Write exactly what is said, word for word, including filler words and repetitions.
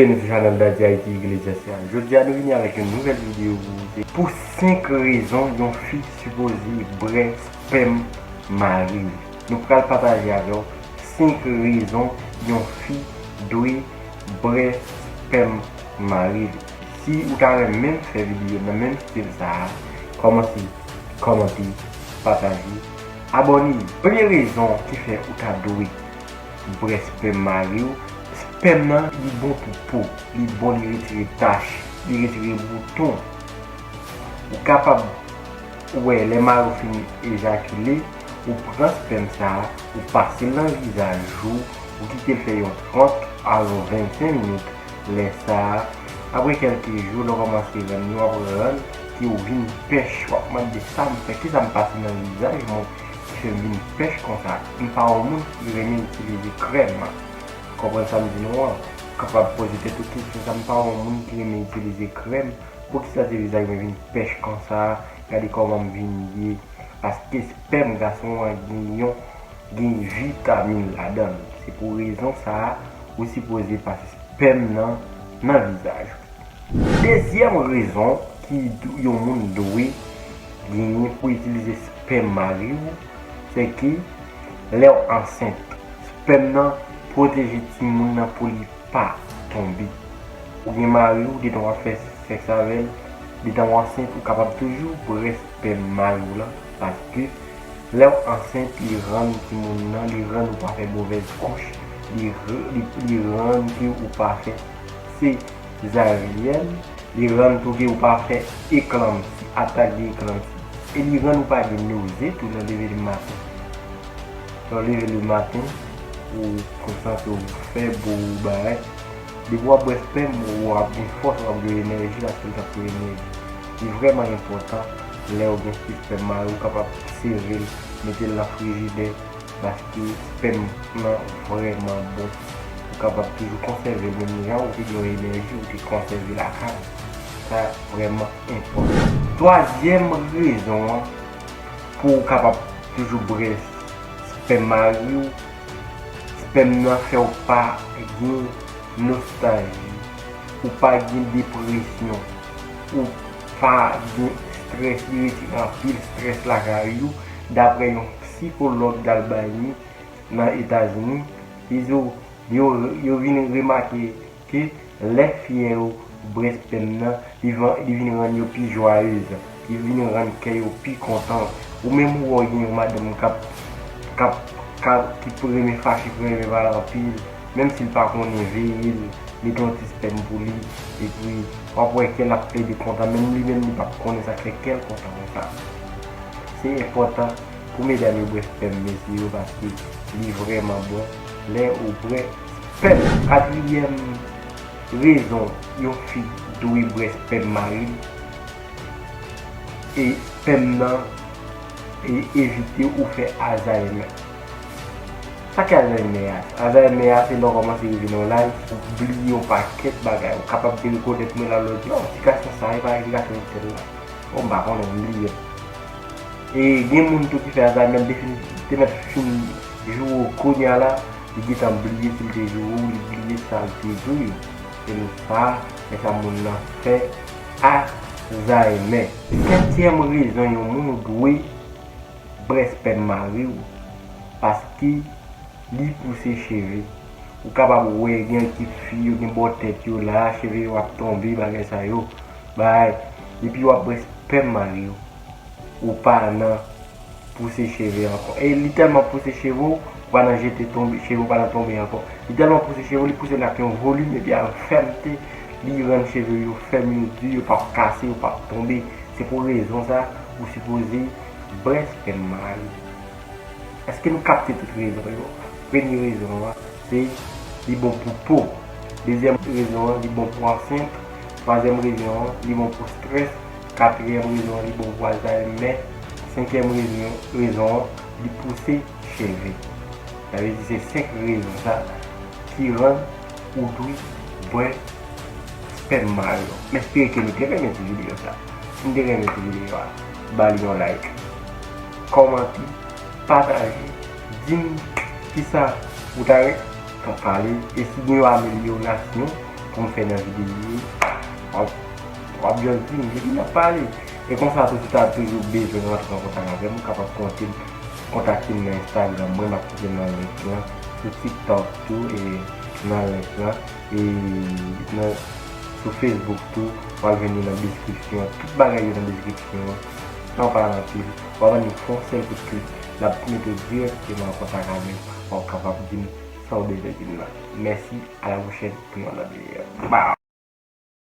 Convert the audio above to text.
Byenveni sou chanèl Daddy Haïti Iglesias la. Jodi a nou vini avèk yon nouvèl videyo pou ou. Pou senk rezon yon fi sipoze bwè spèm mari l. Nou pral pataje avè w senk rezon yon fi dwe bwè spèm mari l. Si ou ta renmen fè videyo nan menm stil sa a, kòmanse kòmante, pataje, abòne. Premye rezon ki fè ou ta dwe bwè spèm mari w, spèm nan li bon pou po, li bon, li retire tach, li retire bouton. Ou kapab wè lè mari w fin ejakile, ou pran spèm sa a, ou pase l nan vizaj ou, ou kite l fè yon trant a yon vennsenk minit. Lè sa a, apre kèlke jou, lè w kòmanse rann li, w ap rann ke w vin pèch, w ap mande sa m fè, kisa m pase nan vizaj mwen ki fè m vin pèch konsa. M pa yon moun ki renmen itilize krèm. Konprann sa m di nou an? Ou kapab poze tèt ou kesyon sa, m pa yon moun ki renmen itilize krèm, poukisa se vizaj mwen vin pèch konsa? Gade kòman m vin ye. Paske spèm gason an gen yon, gen vitamin ladan l. Se pou rezon sa a, ou sipoze pase spèm nan nan vizaj ou. Dezyèm rezon ki d- yon moun dwe genyen pou itilize spèm mari w, se ke lè w ansent, spèm nan pwoteje timoun nan pou li pa tonbe. Ou gen mari w, detan w ap fè sèks avè l, detan w ansent, ou kapab toujou bwè spèm mari w lan, paske lè w ansent, li rann timoun nan, li rann ou pa fè movèz kouch, li, li, li rann ke ou pa fè sezaryèn, li rann tou ke ou pa fè eklanpsi, atak de eklanpsi. E li rann ou pa gen noze tou lè w leve le maten. Lè w leve le maten, ou konsantre, ou fèb, ou bagay. Depi w ap bwè spèm, ou ap gen fòs, w ap gen enèji, paske l t ap pou enèji. Li vrèman enpòtan lè w gen spèm mari w, ou kapab sere l, mete l nan frijidè, paske spèm nan vrèman bon. Ou kapab toujou konsève l menm jan ou te gen yon enèji ou te konsève lakay ou. Sa vrèman enpòtan. Twazyèm rezon an, pou w kapab toujou bwè spèm mari w, spèm nan fè w pa gen nostalji, ou pa gen depresyon, ou pa gen strès, li retire anpil strès lakay ou, daprè yon sikològ Dalbany nan Etazini, li di w, yo, yo vin remake ke lè fi yo bwè spèm nan, li, li vin rann yo pi jwayez, li vin rann kè yo pi kontan. Ou menm ou wè w gen yon madanm k ap, k ap, k ap, ki renmen fache, ki renmen pale anpil, menm si l pa konnen, veye l, mete yon ti spèm pou li, epi w ap wè kè l ap plede kontan, menm li menm li p ap konnen sa k fè kè l kontan konsa. Se enpòtan pou medam yo bwè spèm mesye yo paske li vrèman bon lè ou bwè spèm. Katriyèm rezon yon fi dwe bwè spèm mari l, e spèm nan e evite ou fè Alzheimer. Sa ki Alzheimer a? Alzheimer a se lè w kòmanse rive nan yon laj, ou bliye yon pakèt bagay. Ou kapab te rekonèt mwen la lòt jou, ti gason sa, e pa ti gason entèl la. Bon, m pa konnen, m bliye l. E gen moun tou ki fè Alzheimer, li te fin, te mèt fin joure w, kounye a la, li gentan bliye si l te joure w, li bliye sa l te di w yo. Se lè sa, lè sa moun nan fè Alzheimer. Senkyèm rezon yon moun dwe bwè spèm mari w, paske li pouse cheve. Ou kapab wè gen kèk fi, yo gen bò tèt yo la, cheve yo ap tonbe, bagay sa yo. Bay, depi w ap bwè spèm mari w, ou pa nan pouse cheve ankò. E li tèlman pouse cheve w, ou pa nan jete tonbe, cheve w pa nan tonbe ankò. Li tèlman pouse cheve w, li pouse l ak yon volim epi ak yon fèmte, li rann cheve yo fèm, yo di, yo p ap kase, yo p ap tonbe. Se pou rezon sa, ou sipoze bwè spèm mari w. Èske nou kapte tout rezon yo? Premye rezon an, se li bon pou po. Dezyèm rezon an, li bon pou ansent. Twazyèm rezon an, li bon pou strès. Katriyèm rezon an, li bon pou Alzheimer. Senkyèm rezon, rezon an, li pouse cheve. Sa vle di se senk rezon sa ki rann ou dwe bwè spèm mari w. M espere ke nou te renmen ti videyo sa. Si n te renmen ti videyo a, ba li yon like, kòmante, pataje, di m kisa ou ta renmen pale, e si gen yon amelyorasyon pou m fè nan videyo, w ap, w ap just di m, epi n ap pale. E konsa tou, si w ta toujou bezwen rantre an kontak avè m, ou kapab konte m, kontakte m nan Instagram mwen, m ap kite nan link lan, sou TikTok tou, e nan link lan, e nan, sou Facebook tou, w ap jwenn li nan deskripsyon. Tout bagay yo nan deskripsyon an. San pale anpil, w ap annik fè yon sèl kout klik, l ap mete w dirèkteman an kontak avè m, w ap kapab di m sa w bezwen di m nan. Mèsi, a la pwochèn pou yon lòt videyo. Bye!